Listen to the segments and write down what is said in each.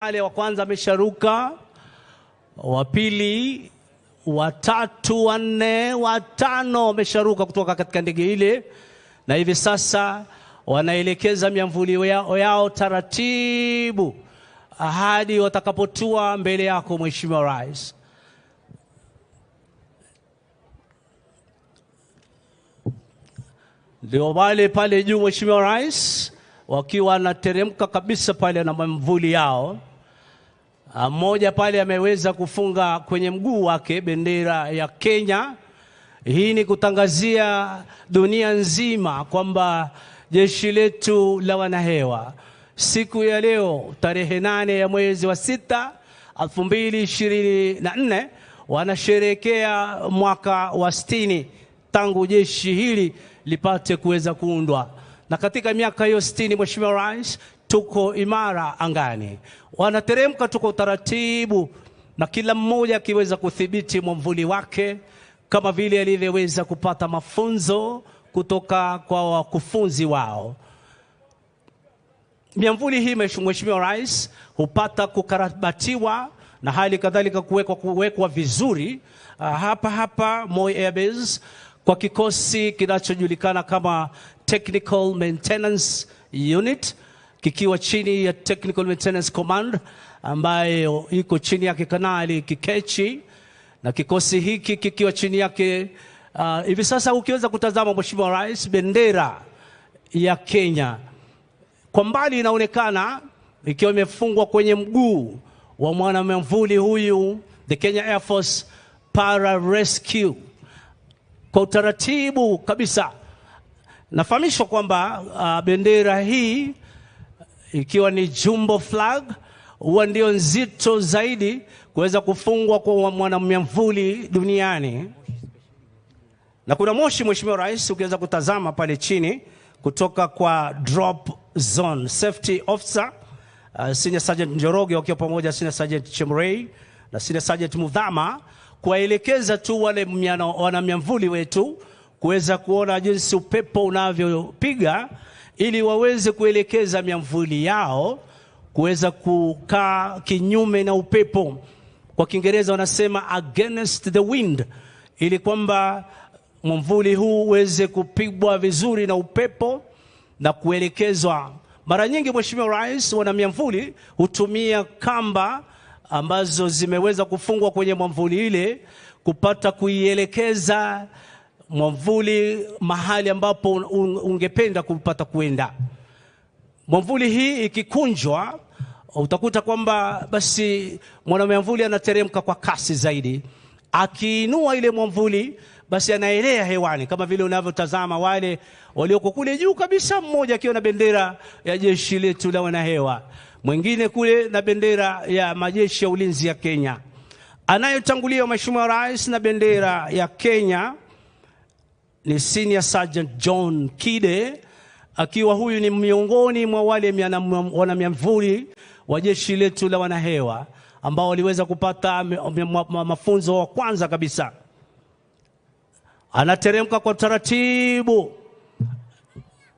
Wale wa kwanza amesharuka, wa pili, wa tatu, wa nne, wa tano wamesharuka kutoka katika ndege ile, na hivi sasa wanaelekeza miamvuli yao taratibu hadi watakapotua mbele yako Mheshimiwa Rais. Ndio wale pale juu Mheshimiwa Rais wakiwa wanateremka kabisa pale na miamvuli yao. Mmoja pale ameweza kufunga kwenye mguu wake bendera ya Kenya. Hii ni kutangazia dunia nzima kwamba jeshi letu la wanahewa siku ya leo tarehe 8 ya mwezi wa 6 2024 wanasherehekea mwaka wa 60 tangu jeshi hili lipate kuweza kuundwa. Na katika miaka hiyo 60 Mheshimiwa Rais, tuko imara angani. Wanateremka tuko taratibu, na kila mmoja akiweza kudhibiti mwamvuli wake kama vile alivyoweza kupata mafunzo kutoka kwa wakufunzi wao. Miamvuli hii Mheshimiwa Rais hupata kukarabatiwa na hali kadhalika kuwekwa vizuri hapa hapa Moi Air Base kwa kikosi kinachojulikana kama Technical Maintenance Unit, kikiwa chini ya Technical Maintenance Command ambayo iko chini yake Kanali Kikechi, na kikosi hiki kikiwa chini yake hivi sasa ukiweza kutazama Mheshimiwa Rais, bendera ya Kenya kwa mbali inaonekana ikiwa imefungwa kwenye mguu wa mwanamvuli huyu, the Kenya Air Force Para Rescue. Kwa utaratibu kabisa nafahamishwa kwamba bendera hii ikiwa ni jumbo flag huwa ndio nzito zaidi kuweza kufungwa kwa mwanamvuli duniani. Na kuna moshi Mheshimiwa Rais ukiweza kutazama pale chini kutoka kwa drop zone safety officer Senior Sergeant Njoroge wakiwa pamoja Senior Sergeant Chemrei na Senior Sergeant Mudhama kuwaelekeza tu wale wanamiamvuli wetu kuweza kuona jinsi upepo unavyopiga ili waweze kuelekeza miamvuli yao kuweza kukaa kinyume na upepo. Kwa Kiingereza wanasema against the wind, ili kwamba mwamvuli huu uweze kupigwa vizuri na upepo na kuelekezwa. Mara nyingi Mheshimiwa Rais, wanamiamvuli hutumia kamba ambazo zimeweza kufungwa kwenye mwamvuli ile kupata kuielekeza mwamvuli mahali ambapo ungependa kupata kuenda. Mwamvuli hii ikikunjwa utakuta kwamba basi mwanamwamvuli anateremka kwa kasi zaidi. Akiinua ile mwamvuli basi anaelea hewani kama vile unavyotazama wale walioko kule juu kabisa, mmoja akiwa na bendera ya jeshi letu la wanahewa, mwingine kule na bendera ya majeshi ya ulinzi ya Kenya. Anayetangulia Mheshimiwa Rais na bendera ya Kenya ni Senior Sergeant John Kide, akiwa huyu ni miongoni mwa wale wanamiamvuli wa jeshi letu la wanahewa ambao waliweza kupata mafunzo wa kwanza kabisa. Anateremka kwa taratibu,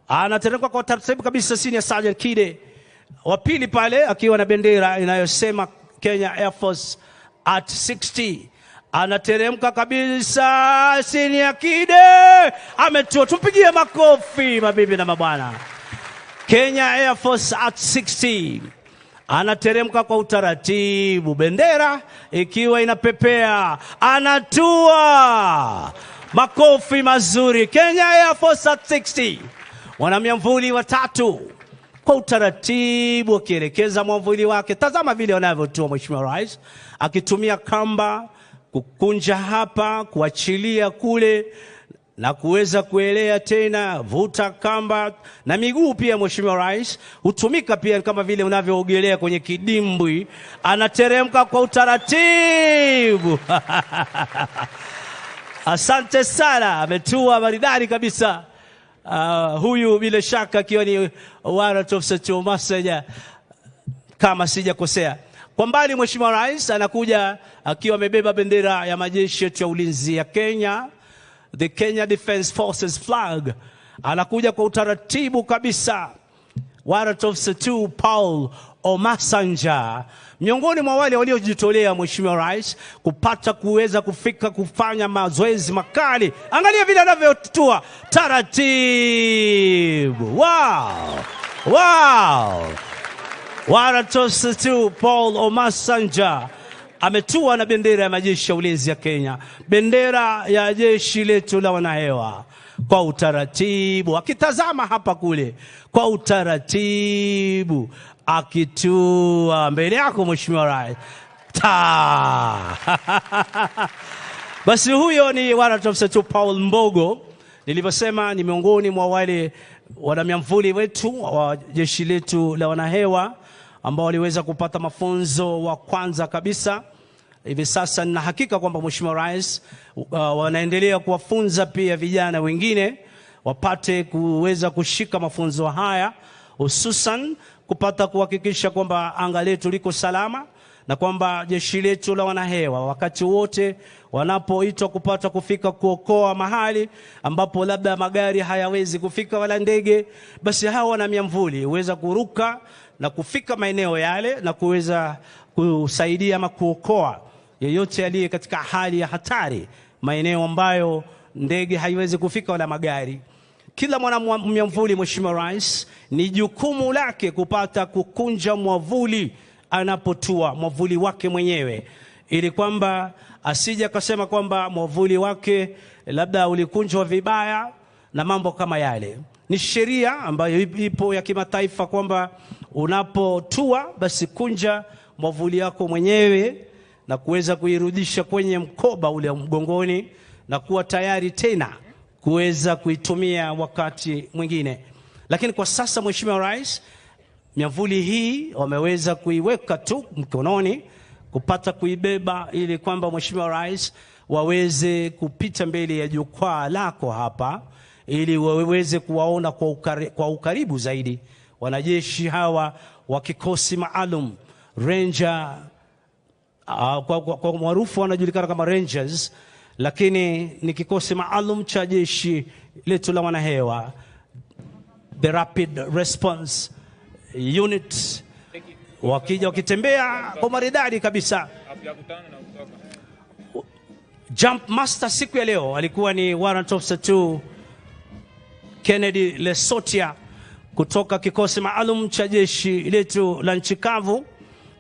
anateremka kwa taratibu kabisa Senior Sergeant Kide. Wa pili pale akiwa na bendera inayosema Kenya Air Force at 60. Anateremka kabisa Senior Kide, ametua. Tumpigie makofi mabibi na mabwana. Kenya Air Force at 60. Anateremka kwa utaratibu, bendera ikiwa inapepea, anatua. Makofi mazuri. Kenya Air Force at 60. Wanamiamvuli watatu kwa utaratibu akielekeza mwamvuli wake. Tazama vile wanavyotua Mheshimiwa Rais, akitumia kamba kukunja hapa, kuachilia kule na kuweza kuelea tena, vuta kamba. Na miguu pia Mheshimiwa Rais hutumika pia kama vile unavyoogelea kwenye kidimbwi. Anateremka kwa utaratibu. Asante sana, ametua maridadi kabisa. Huyu bila shaka akiwa ni Warrant Officer Chumaseja kama sijakosea. Kwa mbali Mheshimiwa Rais anakuja akiwa amebeba bendera ya majeshi yetu ya ulinzi ya Kenya, the Kenya Defence Forces flag. Anakuja kwa utaratibu kabisa. Warrant Officer 2 Paul Omasanja, miongoni mwa wale waliojitolea Mheshimiwa Rais kupata kuweza kufika kufanya mazoezi makali. Angalia vile anavyotua taratibu. Wow! Wow! Warrant Officer 2 Paul Omasanja ametua na bendera ya majeshi ya ulinzi ya Kenya, bendera ya jeshi letu la wanahewa, kwa utaratibu, akitazama hapa kule, kwa utaratibu, akitua mbele yako Mheshimiwa Rais. Ta! Basi huyo ni Warrant Officer 2 Paul Mbogo. Nilivyosema ni miongoni mwa wale wanamiamvuli wetu wa jeshi letu la wanahewa ambao waliweza kupata mafunzo wa kwanza kabisa. Hivi sasa nina hakika kwamba Mheshimiwa Rais wanaendelea kuwafunza pia vijana wengine wapate kuweza kushika mafunzo haya, hususan kupata kuhakikisha kwamba anga letu liko salama na kwamba jeshi letu la wanahewa wakati wote wanapoitwa kupata kufika kuokoa mahali ambapo labda magari hayawezi kufika wala ndege, basi hawa wana miamvuli huweza kuruka na kufika maeneo yale na kuweza kusaidia ama kuokoa yeyote aliye katika hali ya hatari, maeneo ambayo ndege haiwezi kufika wala magari. Kila mwana miamvuli, Mheshimiwa Rais, ni jukumu lake kupata kukunja mwavuli anapotua, mwavuli wake mwenyewe, ili kwamba asije akasema kwamba mwavuli wake labda ulikunjwa vibaya na mambo kama yale. Ni sheria ambayo ipo ya kimataifa kwamba unapotua basi kunja mwavuli wako mwenyewe na kuweza kuirudisha kwenye mkoba ule mgongoni na kuwa tayari tena kuweza kuitumia wakati mwingine. Lakini kwa sasa Mheshimiwa Rais, miavuli hii wameweza kuiweka tu mkononi kupata kuibeba ili kwamba Mheshimiwa Rais waweze kupita mbele ya jukwaa lako hapa ili waweze kuwaona kwa ukaribu zaidi wanajeshi hawa wa kikosi maalum Ranger, kwa maarufu wanajulikana kama Rangers, lakini ni kikosi maalum cha jeshi letu la wanahewa, the Rapid Response Unit, wakija wakitembea kwa maridadi kabisa. Jump Master siku ya leo alikuwa ni Warrant Officer 2 Kennedy Lesotia kutoka kikosi maalum cha jeshi letu la nchi kavu.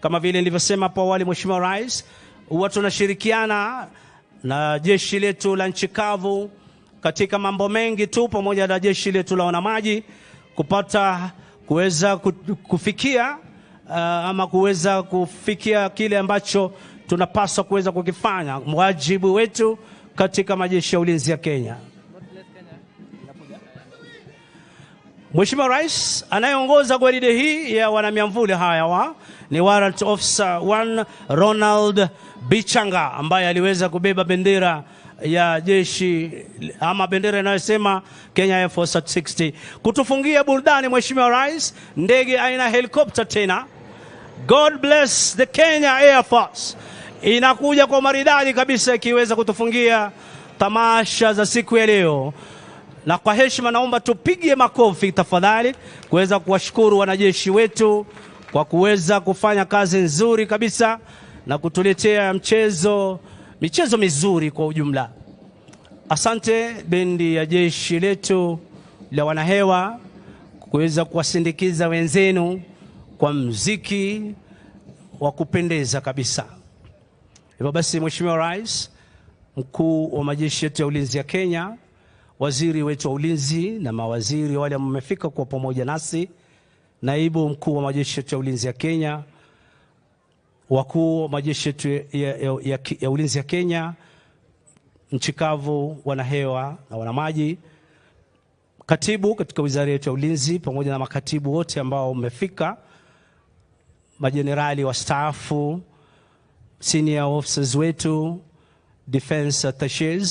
Kama vile nilivyosema hapo awali, Mheshimiwa Rais, huwa tunashirikiana na jeshi letu la nchi kavu katika mambo mengi tu, pamoja na jeshi letu la wanamaji kupata kuweza kufikia ama kuweza kufikia kile ambacho tunapaswa kuweza kukifanya, wajibu wetu katika majeshi ya ulinzi ya Kenya. Mheshimiwa Rais, anayeongoza gwaride hii ya wanamiamvuli haya ni Warrant Officer 1 Ronald Bichanga ambaye aliweza kubeba bendera ya jeshi ama bendera inayosema Kenya Air Force at 60. Kutufungia burudani Mheshimiwa Rais, ndege aina helicopter tena. God bless the Kenya Air Force inakuja kwa maridadi kabisa ikiweza kutufungia tamasha za siku ya leo. Na kwa heshima naomba tupige makofi tafadhali kuweza kuwashukuru wanajeshi wetu kwa kuweza kufanya kazi nzuri kabisa na kutuletea michezo mizuri kwa ujumla. Asante bendi ya jeshi letu la wanahewa kuweza kuwasindikiza wenzenu kwa muziki wa kupendeza kabisa. Hivyo basi Mheshimiwa Rais, mkuu wa majeshi yetu ya ulinzi ya Kenya, waziri wetu wa ulinzi na mawaziri wale mmefika kwa pamoja nasi, naibu mkuu wa majeshi yetu ya ulinzi ya Kenya, wakuu wa majeshi yetu ya ulinzi ya Kenya, nchi kavu, wanahewa na wanamaji, katibu katika wizara yetu ya ulinzi pamoja na makatibu wote ambao mmefika, majenerali wastaafu, senior officers wetu, defense attaches.